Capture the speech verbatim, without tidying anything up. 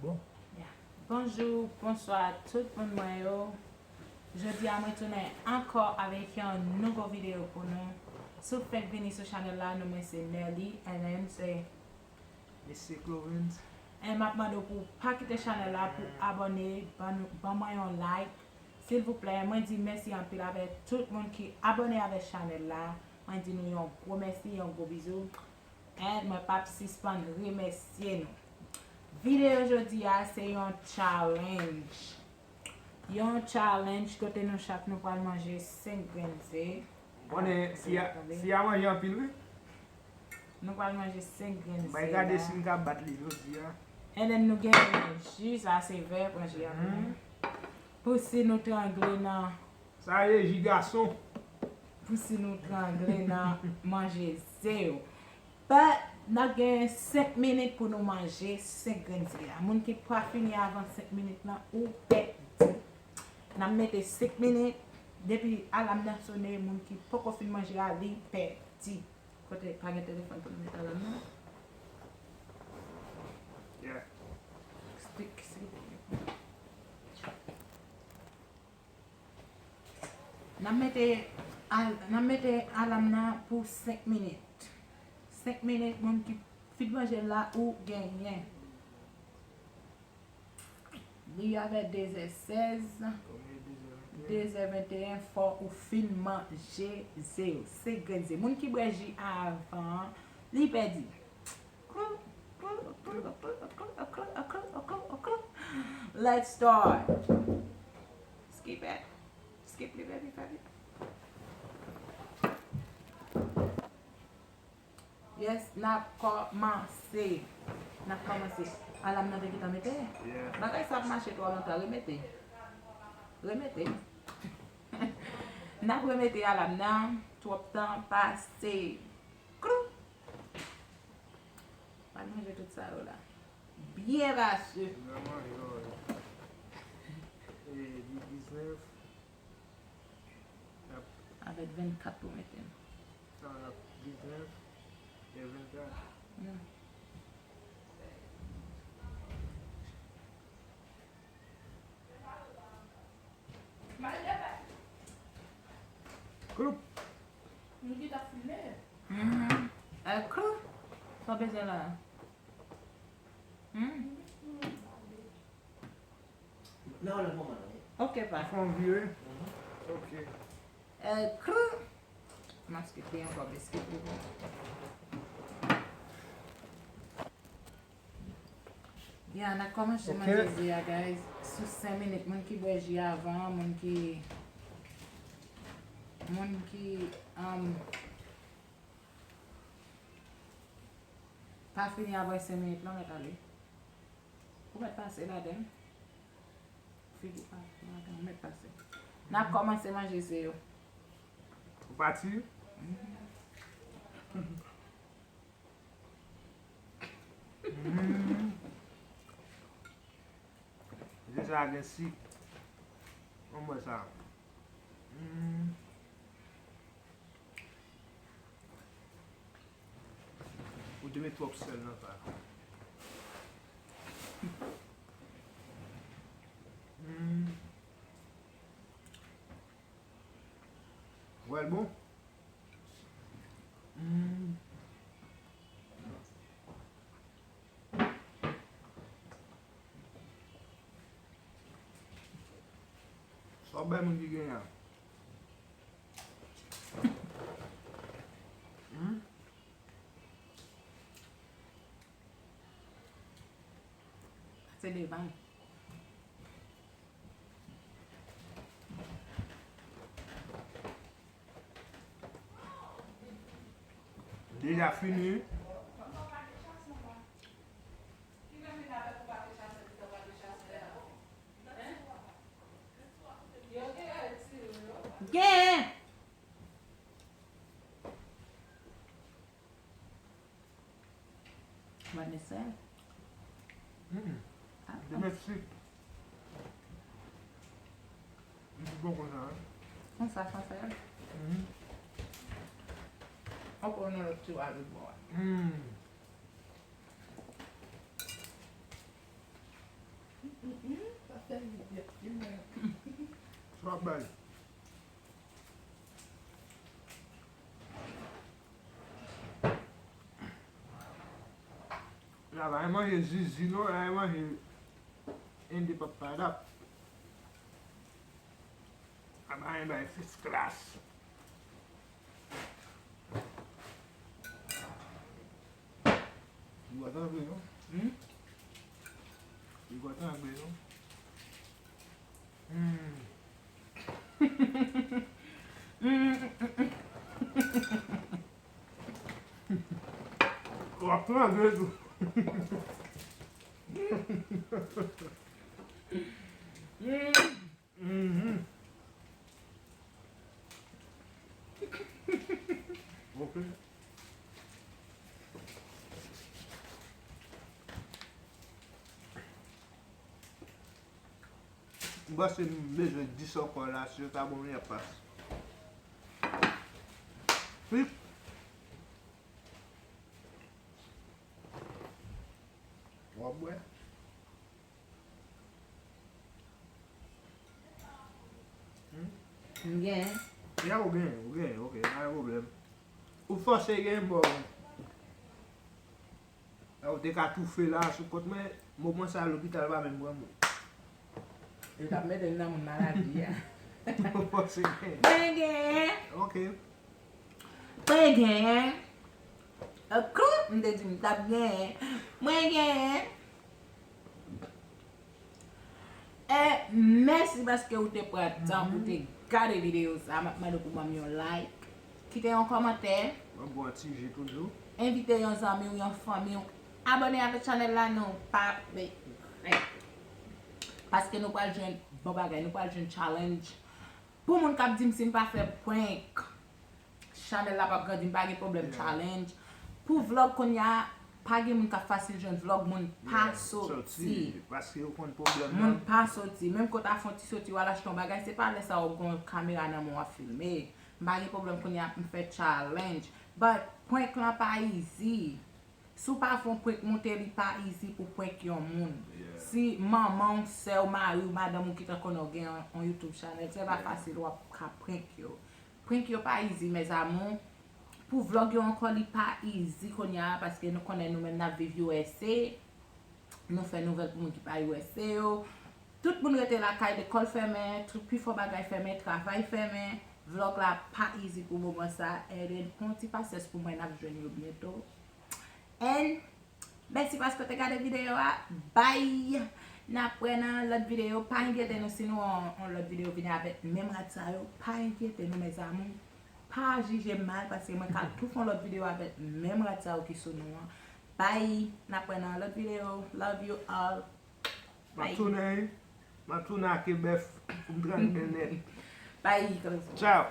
Bon. Yeah. Bonjou, bonswa tout moun mwen yo. Jodi a mwen tounen ankò avèk yon nouvo videyo pou nou. Si w fèk vini sou chanèl la, non mwen se Nelly, and then se Mesye Clovens. And m ap mande w pou w pa kite chanèl la, pou w abòne, ban nou, ban mwen yon like. Silvouplè, mwen di mèsi anpil avèk tout moun ki abòne avèk chanèl la. Mwen di nou yon gwo mèsi, yon gwo bizou. And mwen p ap sispann remèsye nou. Videyo jodi a se yon challenge. Yon challenge kote nou chak nou pral manje senk grenn ze. Konnen fi a, fi a manje anpil wi. Nou pral manje senk grenn ze la. Bay gade si m ka bat li jodi a. And then nou gen ji, sa se vè, pran ji a pou nou. Pou si nou trangle nan Sa ye ji gason. Pou si nou trangle nan manje ze yo. But, n ap gen senk minit pou nou manje senk grenn ze a. Moun ki pa fini avan senk minit lan, ou pèdi. N ap mete senk minit, depi alam nan sone, moun ki poko fin manje a, li pèdi. Kote, pa gen telefòn pou nou met alam nan? Yeah. Stick, stick. N ap mete al-, n ap mete alam nan pou senk minit. Senk minit, moun ki fin manje l la, ou genyen. Li avè de zè sèz, de zè venteyen, fò ou fin manje ze yo. Se grenn ze. Moun ki bwè ji avan, li pèdi. Let's start. Skip it. Skip li, baby, fè vit. Yes, n ap kòmanse. N ap kòmanse. Alam nan te gentan mete? Yeah. Bagay sa ap mache twò lontan. Remete. Remete. N ap remete alam nan. Twòp tan pase. Klou. Pa manje tout sa yo la. Byen pase. Nan manje yo. E, di diznèf. Avèk vennkat pou mete m. Sa ap diznèf e vennkat. Yeah. Kloup. Nou ki ta file. Mhm. Eh, kloup. Sa w bezwen la? Hmm? Nan lòt moman, non? Ok, pa. Fè yon vire. Ok. Eh, kloup. Maske te ankò, biskit pou bon. Ya, n a kòmanse manje ze a, guys. Sou senk minit, moun ki bwè ji avan, moun ki, moun ki, um, pa fini avan senk minit, lan mèt ale. Ou mèt pase ladan. Figi pa, ladan, ou mèt pase. N a kòmanse manje ze yo. Ou pati? Mhm. Mm. Ze sa gen sik. Mwen bwè sa. Mm. Ou te met twòp sèl nan sa. Mm. Wè l bon? Hmm. Sa w bay moun ki genyen an? Hmm? Se devan. Deja fini. Gen! Vanessa. Mm. Ah. Li te met sik. Li te bon konsa, wi. Konsa, konsa. Mhm. Ankò yon lòt ti wal bò a. Mm. Twòp bay. La pa manje zizi non, la manje ende papadap. La pa bay first class. Li gwa tanbe non. Hmm? Li gwa tanbe non. Hmm. Hmm. W ap trangle tou. Hmm. Mhm. Ok. M panse m bezwen dis ankò la, si yo ta ban m li ap pase. Wi. W ap bwè? Hmm? M gen. Ya, ou gen, ou gen, ok, pa gen pwoblèm. Ou fòse gen bò. Ou te ka toufe la sou kont mwen, moman sa lopital pa menm pran moun. Yo t ap mete m nan moun maladi a. Ou fòse gen. Mwen gen. Ok. Mwen gen. Ekou, m te di m t ap gen. Mwen gen. E mèsi paske ou te pran tan pou te gade videyo sa. M ap mande pou ban m yon like, kite yon kòmantè, ban m bon ti je toujou. Envite yon zanmi w, yon fanmi w, abòne avèk chanèl la, non, pa regrèt. Paske nou pral jwenn bon bagay, nou pral jwenn challenge. Pou moun k ap di m si m pa fè prank, chanèl la p ap grandi, m pa gen pwoblèm challenge. Pou vlog kounye a, pa gen moun k ap fasil jwenn vlog, moun pa soti. Paske yo konn pwoblèm nan. Moun pa soti. Menm ke w ta fè yon ti soti, w al achte yon bagay, se pa lè sa w gon kamera nan men w ap filme. M pa gen pwoblèm kounye a pou m fè challenge. But prank lan pa easy. Si w pa fè yon prank, montre li pa easy pou prank yon moun. Si manman w, sè w, mari w, madanm ou ki ta konnen w gen yon, yon YouTube channel, se pa fasil w ap ka prank yo. Prank yo pa easy, mes amours. Pou vlog yo ankò, li pa easy kounye a, paske nou konnen nou menm n ap viv U S A. Nou fè nouvèl pou moun ki pa U S A yo. Tout moun rete lakay, lekòl fèmen, tout pifò bagay fèmen, travay fèmen. Vlog la pa easy pou moman sa. Eden, pran yon ti pasyans pou mwen, n ap jwenn yo byento. And mèsi paske w te gade videyo a. Bye! N ap wè nan lòt videyo. Pa enkyete nou si nou an, an lòt videyo vini avèk menm rad sa yo. Pa enkyete nou, mes amours. Pa jije m mal paske mwen ka tou fè yon lòt videyo avèk menm rad sa yo ki sou nou an. Bye! N ap wè nan lòt videyo. Love you all. M ap tounen, m ap tounen ak bèf pou m trangle nèt. Bye, Kalozo. Ciao.